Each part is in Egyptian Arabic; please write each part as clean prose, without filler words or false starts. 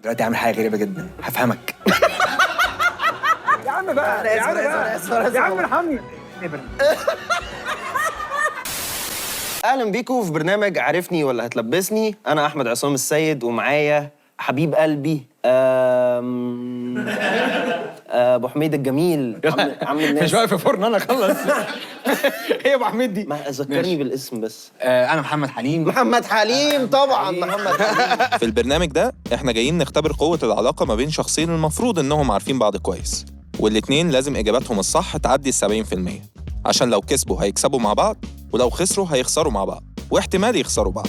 دلوقتي عامل حاجة غريبة جدا، هفهمك. يا عم بقى، يا عم بقى، يا عم ارحمني. اهلا بيكم في برنامج عارفني ولا هتلبسني. انا احمد عصام السيد ومعايا حبيب قلبي ابو حميد الجميل، عم الناس. مش واقف في فرن انا خلص. ايه يا ابو حميد دي؟ ما ذكرني بالاسم بس. انا محمد حليم. محمد حليم، طبعا محمد حليم. في البرنامج ده احنا جايين نختبر قوة العلاقة ما بين شخصين المفروض انهم عارفين بعض كويس، والاتنين لازم اجاباتهم الصح تعدي ال 70%، عشان لو كسبوا هيكسبوا مع بعض، ولو خسروا هيخسروا مع بعض، واحتمال يخسروا بعض.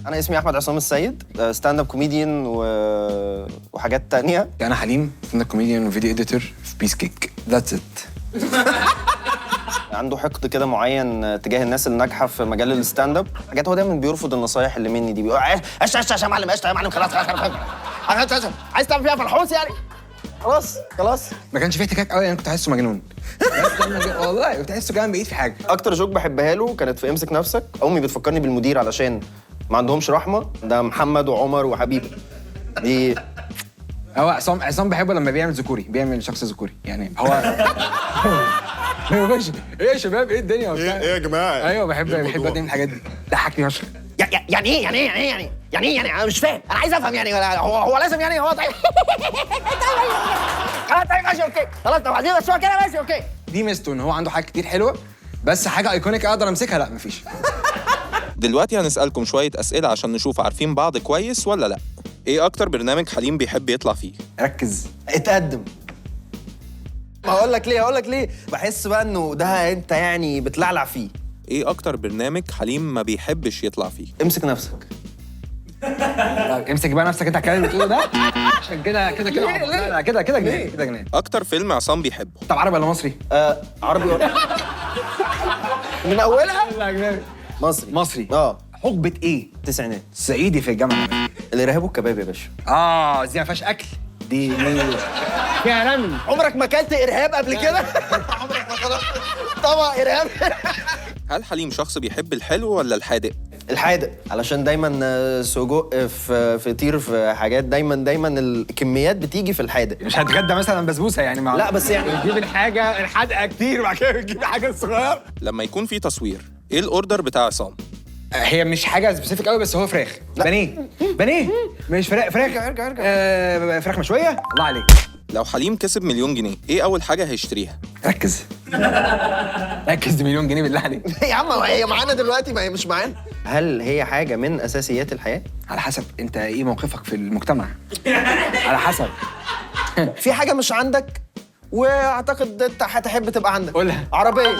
انا اسمي احمد عصام السيد، stand up comedian وحاجات تانية. انا حليم، stand up comedian و video editor في Piece Cake. That's it. عنده حقد كده معين تجاه الناس اللي ناجحة في مجال ال stand up، حاجات هو دايما بيرفض النصايح اللي مني دي، بيقول قشطه قشطه يا معلم، قشطه يا معلم، خلاص خلاص خلاص، عايز تعمل فيها فلحوس يعني، خلاص خلاص. ما كانش فيه احتكاك قوي، انا كنت حاسه مجنون. والله كنت حاسه كمان بعيد في حاجة. اكتر joke بحبها له كانت في امسك نفسك، امي بتفكرني بالمدير علشان ما عندهمش رحمه، ده محمد وعمر وحبيب. دي هو عصام بحبه لما بيعمل ذكوري، بيعمل شخص ذكوري يعني. هو ايه يا شباب، ايه الدنيا وبتاع؟ ايه يا جماعة؟ ايوه بحب ادعم الحاجات دي، ضحكني فشخ. يعني ايه يعني ايه يعني ايه يعني يعني ايه يعني انا مش فاهم، انا عايز افهم يعني، هو لازم يعني هو طيب. خلاص طيب ماشي okay، خلاص طب عايزين بس هو كده ماشي okay. دي ميزته ان هو عنده حاجات كتير حلوة، بس حاجة iconic اقدر امسكها لا مفيش. دلوقتي هنسألكم شوية أسئلة عشان نشوف عارفين بعض كويس ولا لا. ايه أكتر برنامج حليم بيحب يطلع فيه؟ ركز. اتقدم. ما هقول لك ليه، هقول لك ليه، بحس بقى انه ده انت يعني بتلعلع فيه. ايه أكتر برنامج حليم ما بيحبش يطلع فيه؟ امسك نفسك. طيب امسك بقى نفسك انت على الكلام اللي بتقوله ده، عشان كده كده كده لا كده كده جنان، كده جنان. أكتر فيلم عصام بيحبه؟ طب عربي ولا مصري؟ عربي ولا من اولها؟ لا اجنبي. مصري. مصري. حقبة ايه؟ التسعينات. صعيدي في الجامعة. الارهاب والكباب يا باشا. دي ما فيهاش اكل، دي فيها رمي. عمرك ما اكلت ارهاب قبل كده؟ عمرك ما اكلت طبق ارهاب؟ هل حليم شخص بيحب الحلو ولا الحادق؟ الحادق، علشان دايما سجق في فطير في حاجات، دايما الكميات بتيجي في الحادق. مش هتغدى مثلا بسبوسه يعني مع لا بس يعني بتجيب الحاجة الحادقه كتير وبعد كده بتجيب حاجة صغيرة. لما يكون في تصوير ايه ال order بتاع عصام؟ هي مش حاجة specific قوي، بس هو فراخ بانيه، بانيه مش فراخ، فراخ ارجع ارجع. فراخ مشوية. الله عليك. لو حليم كسب 1,000,000 جنيه ايه اول حاجة هيشتريها؟ ركز ركز، دي 1,000,000 جنيه بالله عليك. يا عم هي معانا دلوقتي، ما هي مش معانا. هل هي حاجة من اساسيات الحياة؟ على حسب انت ايه موقفك في المجتمع. على حسب. في حاجة مش عندك واعتقد انت هتحب تبقى عندك. قولها. عربية.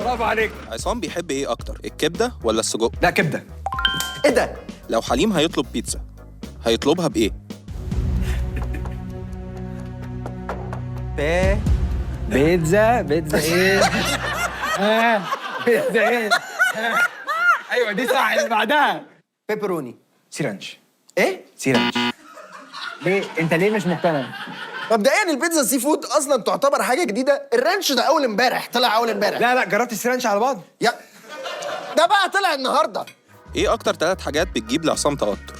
برافو عليك. عصام بيحب ايه اكتر، الكبده ولا السجق؟ لا كبده. ايه ده؟ لو حليم هيطلب بيتزا هيطلبها بايه؟ بيتزا. بيتزا ايه؟ بيتزا ايه؟ ايوه دي صح. اللي بعدها بيبروني. Sea ranch. ايه؟ Sea ranch. ليه؟ انت ليه مش مقتنع؟ مبدئيا البيتزا seafood اصلا تعتبر حاجة جديدة، ال ranch ده اول امبارح طلع، اول امبارح. لا لا، جربت ال sea ranch على بعض؟ يا ده بقى طلع النهارده. ايه اكتر 3 حاجات بتجيب لعصام توتر؟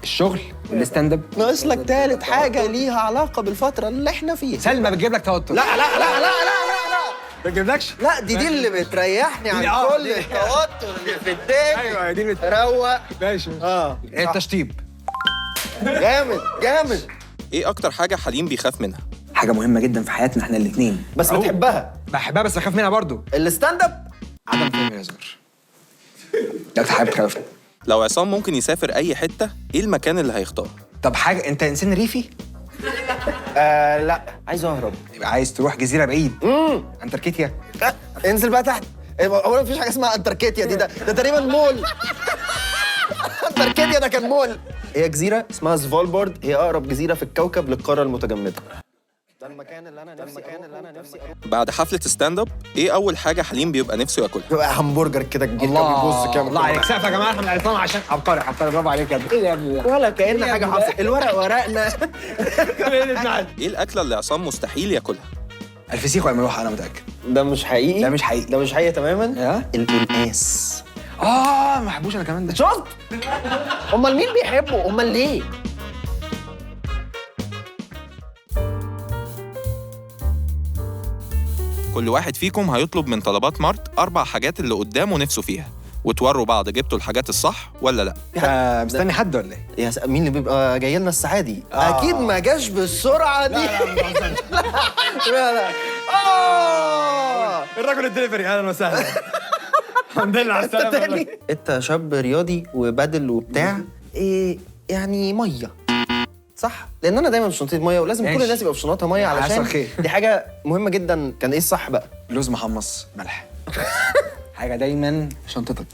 الشغل وال stand up. ناقص لك تالت حاجة ليها علاقة بالفترة اللي احنا فيها. سلمى بتجيب لك توتر. لا لا لا لا لا لا لا ما بتجيبلكش؟ لا، دي اللي بتريحني عن كل التوتر اللي في الدنيا. ايوه دي اللي روق. ماشي. التشطيب. جامد جامد. ايه اكتر حاجة حليم بيخاف منها؟ حاجة مهمة جدا في حياتنا احنا الاثنين. بس بتحبها. بحبها بس بخاف منها برضو. ال stand up. عدم فهم الهزار. ده اكتر حاجة بتخوفني. لو عصام ممكن يسافر اي حتة ايه المكان اللي هيختاره؟ طب حاجة، انت انسان ريفي؟ لا، عايز اهرب. يبقى عايز تروح جزيرة بعيد. انتاركتيكا. انزل بقى تحت. اولا مفيش حاجة اسمها انتاركتيا دي، ده تقريبا مول. انتاركتيا ده كان مول. هي جزيرة اسمها سفالبارد، هي اقرب جزيرة في الكوكب للقارة المتجمده. ده المكان اللي انا نفسي، المكان اللي انا نفسي. بعد حفلة stand up ايه اول حاجة حليم بيبقى نفسه ياكلها؟ بيبقى همبرجر كده كبير كده بيبص كده. الله عليك. سقف يا جماعة احمد عصام عشان عبقري عبقري. برافو عليك يا ابني. ايه يا ابني؟ ولا كأن حاجة حصلت. الورق ورقنا. ايه الاكلة اللي عصام مستحيل ياكلها؟ الفسيخ والملوحه انا متاكد. ده مش حقيقي. ده مش حقيقي. ده مش حقيقي تماما. اه؟ القلقاس. ما بحبوش انا كمان ده. شفت؟ امال مين بيحبه؟ امال ليه؟ كل واحد فيكم هيطلب من طلبات مارت 4 حاجات اللي قدامه نفسه فيها، وتوروا بعض جبتوا الحاجات الصح ولا لا. مستني حد ولا ايه؟ يا مين اللي بيبقى جاي لنا الساعة دي؟ اكيد ما جاش بالسرعة دي. لا لا لا. الراجل الدليفري، اهلا وسهلا. الحمد لله على السلامة. انت شاب رياضي وبدل وبتاع ايه يعني، مية صح؟ لان انا دايما في شنطتي مية، ولازم كل الناس يبقى في شنطتها مية علشان دي حاجة مهمة جدا. كان ايه الصح بقى؟ لوز محمص ملح. حاجة دايما في شنطتك.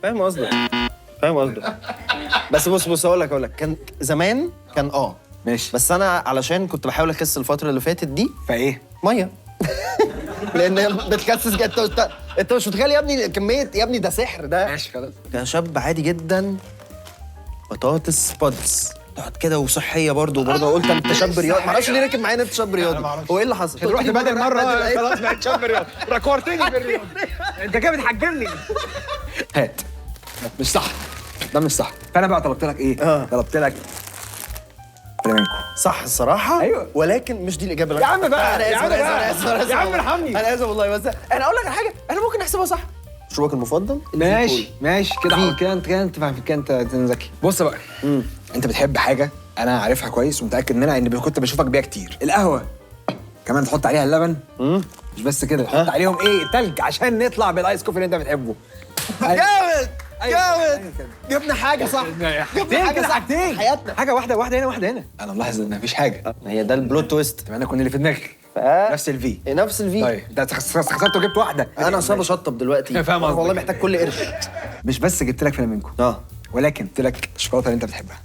فاهم قصدك، فاهم قصدك. بس بص اقول لك كان زمان كان ماشي، بس انا علشان كنت بحاول اخس الفترة اللي فاتت دي فايه؟ مية. لان بتخسس جدا. انت مش متخيل يا ابني كمية، يا ابني ده سحر ده. ماشي خلاص. كشاب عادي جدا، بطاطس بادز تقعد كده وصحية برضه. قلت انت شاب رياضي، معرفش ليه راكب معايا انت شاب رياضي. هو ايه اللي حصل؟ رحت بدل مرة خلاص بقيت شاب رياضي، ركورتني بالرياضة. انت كده بتحجمني. هات. مش صح، ده مش صح. فانا بقى طلبت لك ايه؟ طلبت لك فلامينكو. صح الصراحة. ايوه، ولكن مش دي الاجابة. يا عم بقى، يا عم بقى، يا عم ارحمني. انا اسف والله، بس انا اقول لك على حاجة انا ممكن احسبها صح. مشروبك المفضل؟ ماشي ماشي كده كده. انت كده انت فاهم كده، انت ذكي. بص بقى، انت بتحب حاجة انا عارفها كويس ومتاكد منها، ان كنت بشوفك بيها كتير، القهوة. كمان تحط عليها اللبن. مش بس كده، تحط عليهم ايه؟ تلج، عشان نطلع بال ice coffee اللي انت بتحبه. جامد جامد. جبنا حاجة صح، جبنا حاجة صح حياتنا. حاجة واحدة، واحدة هنا واحدة هنا. انا ملاحظ ان مفيش حاجة. هي ده ال plot twist. اتمنى يكون اللي في دماغي نفس ال V، نفس ال V. طيب ده خسرت وجبت واحدة. انا اصلا بشطب دلوقتي. فاهم قصدك. والله محتاج كل قرش. مش بس جبت لك فلامينكو، ولكن جبت لك الشوكولاتة اللي انت بتحبها،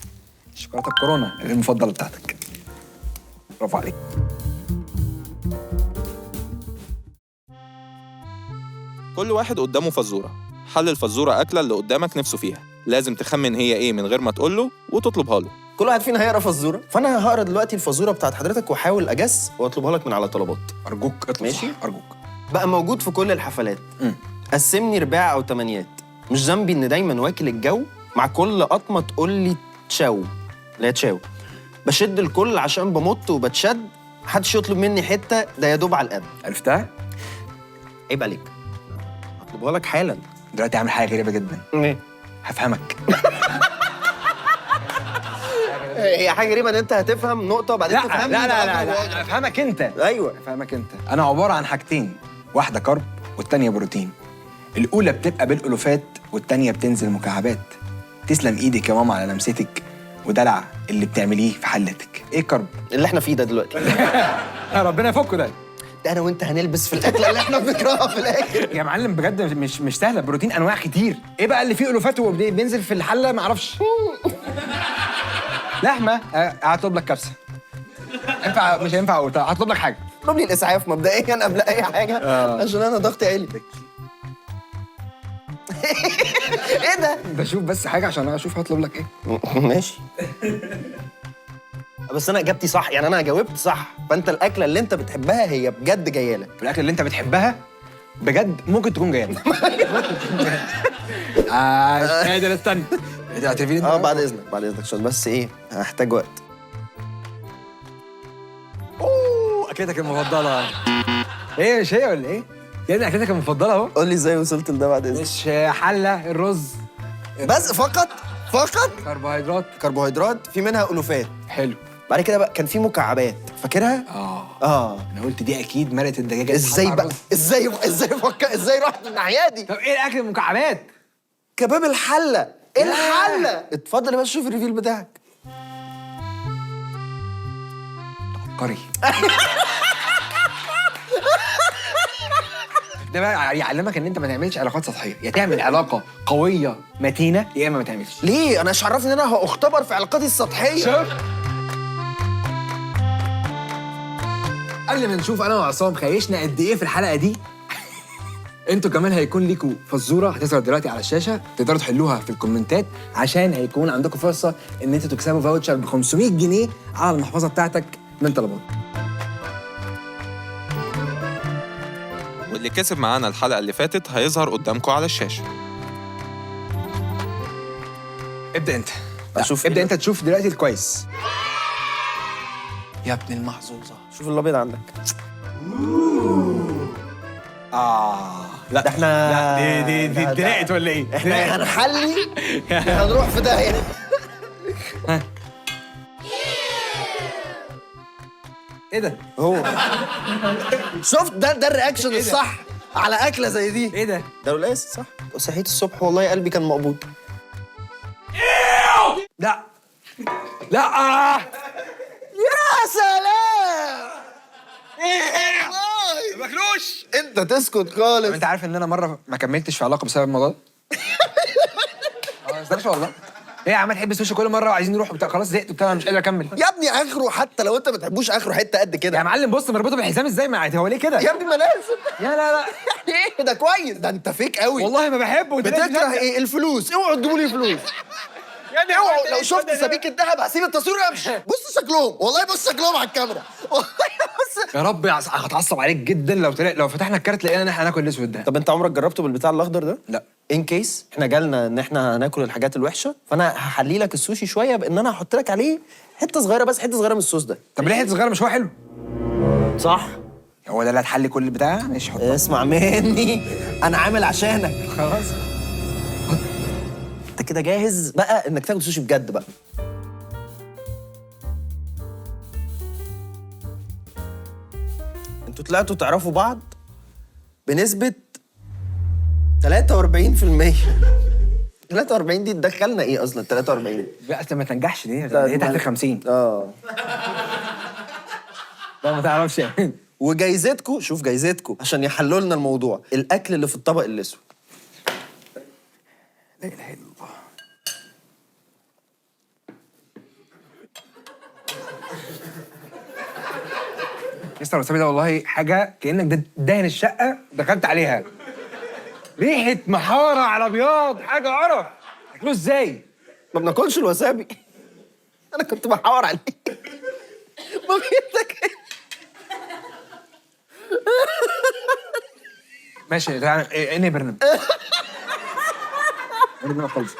شوكولاتة الكورونا المفضلة بتاعتك. برافو عليك. كل واحد قدامه فزوره، حل الفزوره اكله اللي قدامك نفسه فيها، لازم تخمن هي ايه من غير ما تقول له وتطلبها له. كل واحد فينا هيقرا فزوره، فانا هقرا دلوقتي الفزوره بتاعت حضرتك واحاول اجس واطلبها لك من على طلبات. ارجوك اطلب. ماشي؟ صح، ارجوك. بقى موجود في كل الحفلات. قسمني رباع او تمانيات، مش ذنبي ان دايما واكل الجو، مع كل قطمه تقول لي تشاو، لا تشاو. بشد الكل عشان بمط وبتشد، محدش يطلب مني حتة، ده يا دوب على القد. عرفتها؟ عيب عليك، هطلبها لك حالا. دلوقتي هعمل حاجة غريبة جدا. ايه؟ هفهمك. هي حاجة غريبة ان انت هتفهم نقطة وبعدين تفهمني. لا لا لا لا، افهمك انت. ايوه افهمك انت. انا عبارة عن حاجتين، واحدة carb والتانية بروتين. الاولى بتبقى بالالوفات والتانية بتنزل مكعبات. تسلم ايدك يا ماما على لمستك ودلع اللي بتعمليه في حلتك. ايه carb؟ اللي احنا فيه ده دلوقتي. ربنا يفكه ده. ده انا وانت هنلبس في الاكلة اللي احنا بنكرهها في الاخر. يا معلم بجد مش سهلة، بروتين انواع كتير. ايه بقى اللي فيه الوفات وبينزل في الحلة؟ ما اعرفش. لحمه. هطلب لك كبسة. ينفع؟ مش هينفع اقول. هطلب لك حاجة. اطلب لي الاسعاف مبدئيا قبل اي حاجة، عشان انا ضغطي عالي. ايه ده؟ بشوف بس حاجة عشان اشوف هطلب لك ايه. ماشي. بس انا اجابتي صح، يعني انا جاوبت صح، فانت الاكلة اللي انت بتحبها هي بجد جاية لك. الاكلة اللي انت بتحبها بجد ممكن تكون جاية لك. مش قادر استنى. اعترفي لي. بعد اذنك، بعد اذنك، عشان بس ايه، هحتاج وقت. اوه، اكلتك المفضلة. ايه مش هي ولا ايه؟ يا ابني اكلتك المفضلة اهو. قول لي ازاي وصلت لده بعد اذنك. مش حله الرز بس، فقط كربوهيدرات، كربوهيدرات في منها الوفات. حلو. بعد كده بقى كان في مكعبات، فاكرها؟ انا قلت دي اكيد مرقه الدجاجة. ازاي بقى؟ ازاي فكر ازاي رحت الناحية دي؟ طب ايه الاكل المكعبات؟ كباب الحلة. ايه الحلة؟ اتفضل يا باشا شوف ال reveal بتاعك. عبقري. ده بقى يعلمك ان انت ما تعملش علاقات سطحية، يا تعمل علاقة قوية متينة يا اما ما تعملش. ليه؟ انا مش عرفني ان انا هاختبر في علاقاتي السطحية. شوف، قبل ما نشوف انا وعصام خيشنا قد ايه في الحلقة دي، انتوا كمان هيكون ليكوا فزوره هتظهر دلوقتي على الشاشة، تقدروا تحلوها في الكومنتات عشان هيكون عندكم فرصة ان انتوا تكسبوا voucher ب 500 جنيه على المحفظة بتاعتك من طلبات. اللي كسب معانا الحلقة اللي فاتت هيظهر قدامكم على الشاشة. ابدا انت. أشوف ابدا إيه؟ انت تشوف دلوقتي الكويس. يا ابن المحظوظه. شوف الابيض عندك. لا ده احنا لا دي اتضايقت ولا ايه؟ احنا هنحلي هنروح في داهية. ايه ده؟ هو شفت ده ال reaction الصح على اكله زي دي. ايه ده؟ ده قلقاس صح؟ صحيت الصبح والله قلبي كان مقبوض. لا لا يا سلام. ايه ما باكلوش. انت تسكت خالص. انت عارف ان انا مرة ما كملتش في علاقة بسبب الموضوع ده؟ ما بهزرش والله. ايه يا عم تحب السوشي كل مرة وعايزين نروح وبتاع، خلاص زهقت وبتاع، انا مش قادر اكمل. يا ابني اخره، حتى لو انت ما بتحبوش اخره حتة قد كده. يا معلم بص مربوطة بالحزام ازاي؟ ما هو ليه كده؟ يا ابني ما لازم. يا لا لا ايه ده كويس، ده انت فيك قوي والله ما بحبه. بتكره ايه؟ الفلوس. اوعوا تجيبوا لي فلوس يعني، اوعوا. لو شفت سبيك الذهب هسيب التصوير وامشي. بص شكلهم والله، بص شكلهم على الكاميرا والله. بص يا رب هتعصب عليك جدا لو فتحنا الكارت لقينا ان احنا هناكل الاسود ده. طب انت عمرك جربته بالبتاع الاخضر ده؟ لا. in case احنا جالنا ان احنا هناكل الحاجات الوحشة، فانا هحلي لك السوشي شوية بان انا هحط لك عليه حتة صغيرة، بس حتة صغيرة من الصوص ده. طب ليه حتة صغيرة؟ مش هو حلو؟ صح، هو ده اللي هتحلي كل البتاع؟ ماشي حط. اسمع مني، انا عامل عشانك. خلاص انت كده جاهز بقى انك تاكل سوشي بجد بقى. انتوا طلعتوا تعرفوا بعض بنسبة 43%. 43 دي تدخلنا ايه اصلا؟ 43 لا انت ما تنجحش ليه؟ هي تحت 50. لا ما تعرفش يعني. وجايزتكم، شوف جايزتكم عشان يحلوا لنا الموضوع، الاكل اللي في الطبق الاسود. لا اله الا الله. يسطا الوسابي ده والله حاجة كانك دهن الشقة دخلت عليها. ريحه محاره على بياض، حاجة قرف. تاكلوه ازاي؟ ما بناكلش الوسابي. انا كنت بحاور عليه. ما بيتاكل. ماشي تعالى انهي برنامج. خالص.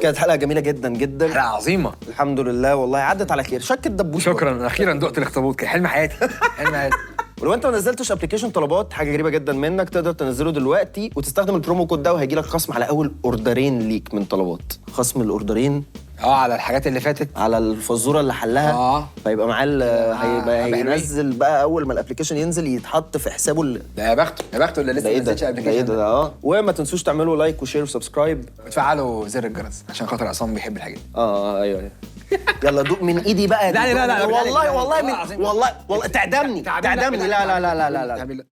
كانت حلقة جميلة جدا جدا، حلقة عظيمة الحمد لله والله عدت على خير. شك الدبوس. شكرا، اخيرا دقت الاخطبوط، كان حلم حياتي، حلم حياتي. ولو انت ما نزلتش application طلبات، حاجة غريبة جدا منك، تقدر تنزله دلوقتي وتستخدم ال promo code ده وهيجي لك خصم على اول اوردرين ليك من طلبات. خصم الاوردرين على الحاجات اللي فاتت، على الفزوره اللي حلها. فيبقى معاه هيبقى هينزل بقى اول ما ال application ينزل يتحط في حسابه ده يا بخته، يا بخته اللي لسه ما نزلش application ده. وما تنسوش تعملوا like و share و subscribe وتفعلوا زر الجرس عشان خاطر عصام بيحب الحاجات دي. ايوه يلا دوق من ايدي بقى. لا لا لا والله والله والله والله تعدمني تعدمني. لا لا لا لا لا.